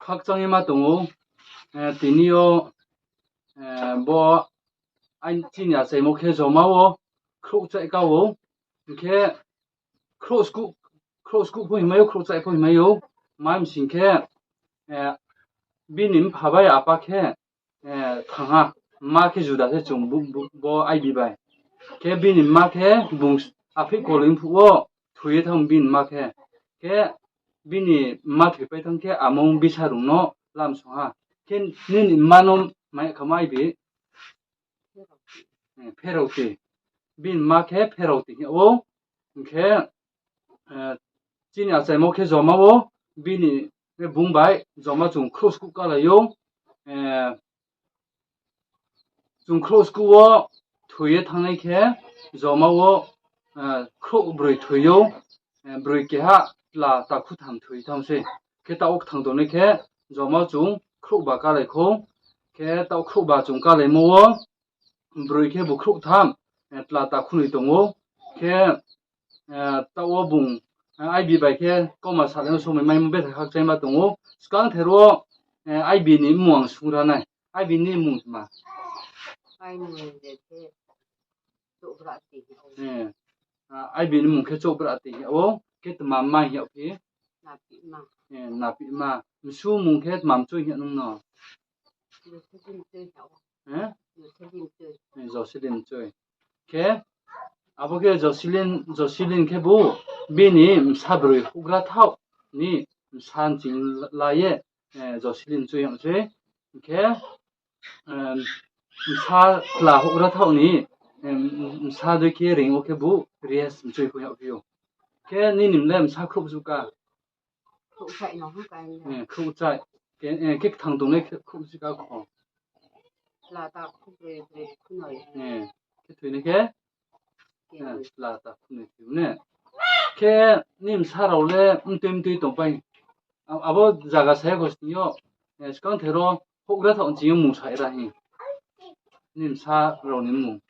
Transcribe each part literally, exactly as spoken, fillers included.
khakchang ye ma tong ou. Tini yo bo chini achaimo khe joma wo khrouhchaih ka ou. Hing khe khrouh skuh pho hingmai ou, khrouhchaih pho hingmai ou. Ma mi sing khe, bini mpha bai apa khe thanng ha, mma khe juda se chung bo, bo, bo aibi bai. Khe bini mma khe bung aphih koloing phuh wo thoi ye thanng bini mma khe. Khe bini mma thoipai thanng khe amung Bisarung no lamsong ha. Khe nini mma no mai khamo aibi, Pheroti. Bini mma khe Pheroti hing yag ou. Hing khe chini achaimo khe joma wo bini bung bai joma chung khrouh skuh kalai ou. Chung khrouh skuh wo thoi ye thanngnai khe joma wo khrouh broi thoi ou. Broi keha tla takhu tham thoi thanng se. Khe taoh wo kthang tongnai khe joma chung khrouhba kalai khou. Khe taoh khrouhba chung kalaimo wo broi khe bu khrouhtham, tla takhu noi tong ou. Khe taoh wo bung aibi bai khe kauma salai no somoi maimo betha khakchangma tong ou. Skangther wo aibi ni mmung ang sungra nai. Aibi ni mmung tma? Aibi ni mmung khe Chouhbrati hing yag ou. Khe tma mma hing yagphi? Napihma. Msu mmung khe tma mchoi hing yag nung no? Jocelyn Mchoi. Khe abo khe Jocelyn, Jocelyn khe bu bini bsa broi houhgra thaoh ni bsa nching la ye Jocelyn Mchoi yag se. Khe bsa tla houhgra thaoh ni bsa dei khe reing wo khe bu Rihes Mchoi pho yagphi ou. Khe nini le bsa khrouh suh ka? Khrouhchaih. Khe kthang tongnai khrouh suh ka kho? Khe thoinai khe? Tla takhu noi thoi ne. Khe nini bsa rao le mtui mtui tongpai? Abo zaga sa ya kho sning yo, skangther wo houhgra thaoh nching yo mmung sa ra hing. Nini bsa rao ni mmung.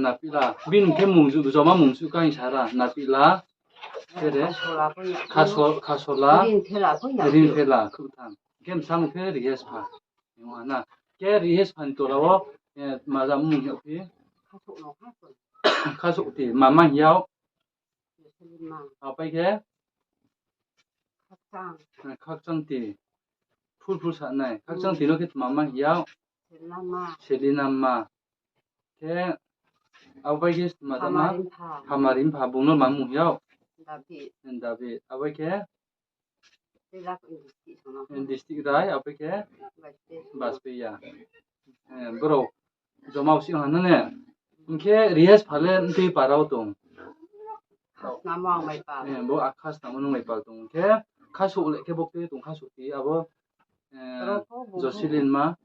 Napihla. Bini khe mmung joma mmung suh ka hing sa ra, Napihla. Khe de? Khasola. Rinphela khrouhtham. Khe bsa mmung khe Rihespha. Khe Rihespha ni tola wo tma ja mmung hing yagphi? Khasouhti, mama hing yag? Apai khe? Khakchangti. Phul phul sa nai. Khakchangti no khe tma mma hing yag? Selina mma. Khe apai khe tma tma? Hamarimpha. Bung no tma mmung hing yag? David. Apai khe? District rai, apai khe? Baspaiya. Brao joma wo si ha na ne. Hing khe Rihespha le mtui para wo tong? Bo khasnamo nung bai pal tong. Hing khe khasouh le khe bo khe tong, khasouhti abo Jocelyn ma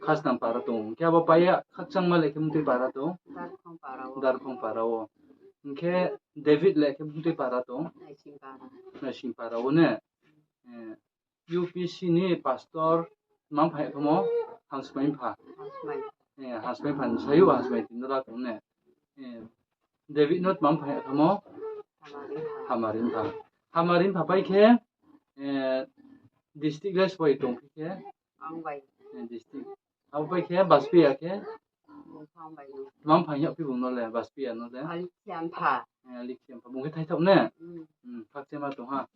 khasnam para tong. Hing khe abo pai ya khakchangma le khe mtui para tong? Darkhong para wo. Hing khe David le khe mtui para tong? Naising para wo ne. UPC ni pastor tma mpha yag thamo? Hansmai mpha. Hansmai mpha ni sayouh Hansmai Tindra tong ne. David no tma mpha yag thamo? Hamari mpha. Hamari mpha pai khe district le sbo bai tongphi khe? District. Abo pai khe Baspaiya khe? Tma mpha hing yagphi bung no le, Baspaiya no le? Alikya mpha. Bung khe thaithaoh ne? Khakchangma tong ha.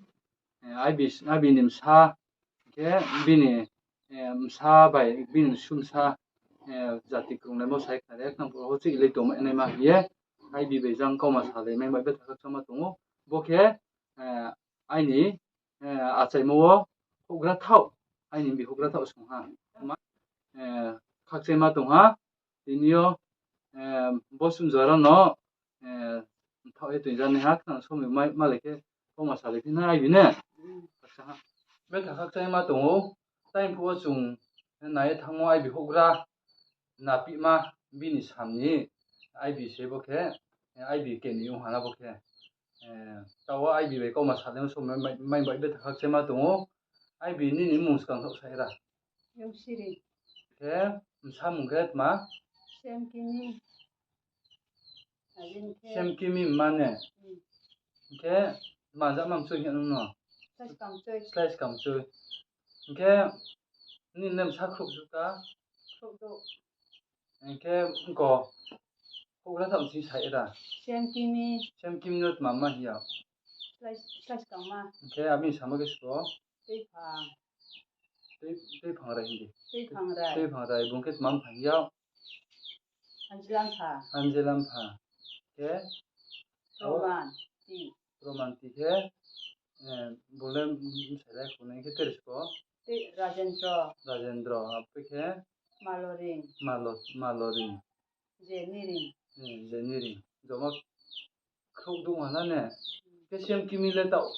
Aibi ni bsa khe bini bsa bai bini msu bsa jati krunglaimo sai khnari, khna phuh wo chih le tongmai naima hing ye, aibi bai jang kauma salai mai bai betha khakchangma tong ou. Bo khe aini achaimo wo houhgra thaoh, aini bi houhgra thaoh song ha. Khakchangma tong ha, tini yo bo sum jora no mthaoh ye toing ja nai ha, khna somoi malai khe kauma salai phi na aibi ne. Betha khakchangma tong ou, tai phuh wo chung nai ye thanngmo aibi houhgra Napihma bini sam ni aibi se bo khe, aibi keni ong ha na bo khe. Taoh wo aibi bai kauma salai no somoi mai bai betha khakchangma tong ou, aibi nini mmung skang thaoh sa ra. Khe bsa mmung khe tma? Semkimi mma ne. Khe Tma jama mchoi hing nung no? Slái Skamchoi. Hing khe nini name sa Khrouhduh ta? Hing khe mko houhgra thaoh sing sa era. Semkimi no tma ma hing yag? Hing khe abini samo khe sbo? Tuiphangrai hing di. Tuiphangrai, bung khe tma mpha hing yag? Anjela mpha. Khe? Promanti khe, bung le bsai lai khonai khe tre sbo? Rajendro. Rajendro, apai khe? Maloring. Maloring. Jeniring. Jeniring. Joma Khrouhduh ha na ne? Khe Semkimi le taoh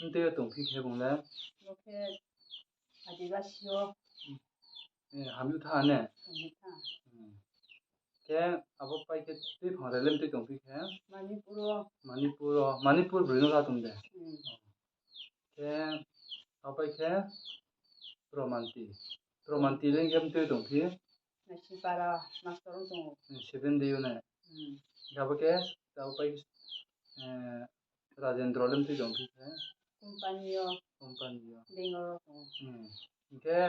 mtui yo tongphi khe bung le? Bo khe Adibasi yo. Hamyuh tha ne? Khe abo pai khe Tuiphangrai le mtui tongphi khe? Manipur, Manipur broi no la tong de? Khe apai khe Promanti. Promanti le hing khe mtui tongphi? Naisingpara master ong tong ou. Seven day yo ne? Khe abo khe, apai khe, Rajendro le mtui tongphi khe? Company yo. Company yo. Bangalore tong ou. Hing khe,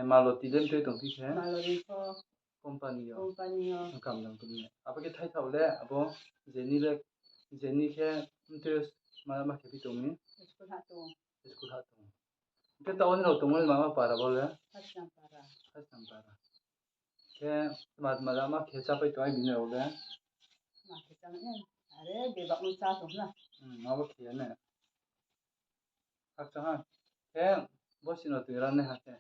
Maloti le mtui tongphi khe? Maloti pho. Company yo. Company yo. Kam dang tong ne. Abo khe thaithaoh le abo Jeni le, Jeni khe mtui yo ma, ma khe phi tong mi? School ha tong. School ha tong. Hing khe taoh nrao tongmo le mama para bo le? Hasnam para. Khe tma tma jama khe chápai tong ai bini rao le? Are bebak no chá tong na. Abo khe ya ne. Hakcha ha. Khe bo sino tui ra nai ha khe?